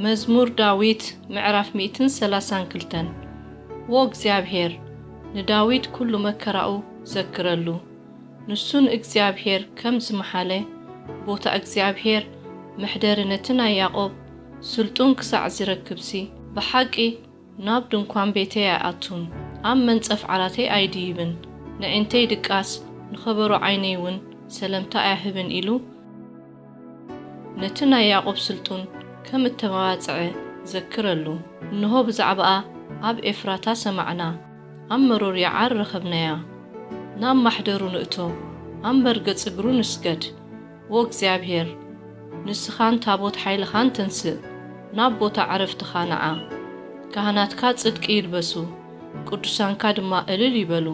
መዝሙር ዳዊት ምዕራፍ ሚእትን ሰላሳን ክልተን። ዎ እግዚኣብሔር፣ ንዳዊት ኩሉ መከራኡ ዘክረሉ። ንሱ ንእግዚኣብሔር ከም ዝመሓለ፣ ቦታ እግዚኣብሔር መሕደሪ ነቲ ናይ ያዕቆብ ስልጡን ክሳዕ ዝረክብሲ፣ ብሓቂ ናብ ድንኳን ቤተይ ኣይኣቱን፣ ኣብ መንጸፍ ዓራተይ ኣይድይብን፣ ነዒንተይ ድቃስ፣ ንኸበሮ ዓይነይ እውን ሰለምታ ኣይህብን ኢሉ፣ ነቲ ናይ ያዕቆብ ስልጡን ከም እተመባጽዐ ዘክረሉ። እንሆ ብዛዕባኣ ኣብ ኤፍራታ ሰማዕና፣ ኣብ መሮር የዓር ረኸብናያ። ናብ ማሕደሩ ንእቶ፣ ኣብ መርገጽ እግሩ ንስገድ። ዎ እግዚኣብሔር፣ ንስኻን ታቦት ሓይልኻን ተንስእ፣ ናብ ቦታ ዕረፍትኻ ንዓ። ካህናትካ ጽድቂ ይልበሱ፣ ቅዱሳንካ ድማ እልል ይበሉ።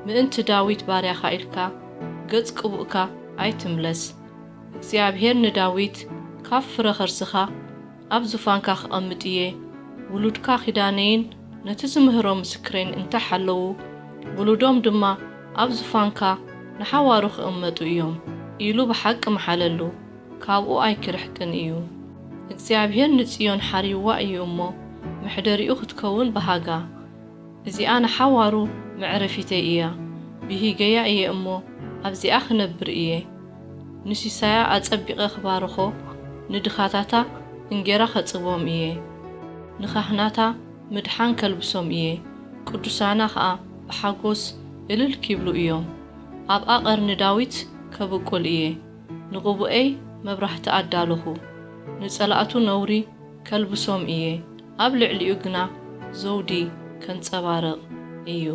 ምእንቲ ዳዊት ባርያኻ ኢልካ፣ ገጽ ቅቡእካ ኣይትምለስ። እግዚኣብሔር ንዳዊት፣ ካብ ፍረ ኸርስኻ ኣብ ዙፋንካ ክቐምጥ እየ። ውሉድካ ኪዳነይን ነቲ ዝምህሮ ምስክረይን እንተ ሓለዉ፣ ውሉዶም ድማ ኣብ ዙፋንካ ንሓዋሩ ክቕመጡ እዮም፣ ኢሉ ብሓቂ መሓለሉ፣ ካብኡ ኣይክርሕቅን እዩ። እግዚኣብሔር ንጽዮን ሓሪዋ እዩ እሞ፣ መሕደሪኡ ክትከውን ብሃጋ። እዚኣ ንሓዋሩ መዕረፊተይ እያ፣ ብሂገያ እየ እሞ ኣብዚኣ ክነብር እየ። ንሲሳያ ኣጸቢቐ ክባርኾ፣ ንድኻታታ እንጌራ ከጽግቦም እየ። ንኻህናታ ምድሓን ከልብሶም እየ፣ ቅዱሳና ኸኣ ብሓጎስ እልል ኪብሉ እዮም። ኣብኣ ቐርኒ ዳዊት ከብቁል እየ። ንቕቡኤይ መብራህቲ ኣዳለኹ፣ ንጸላእቱ ነውሪ ከልብሶም እየ፣ ኣብ ልዕሊኡ ግና ዘውዲ ከንጸባርቕ እዩ።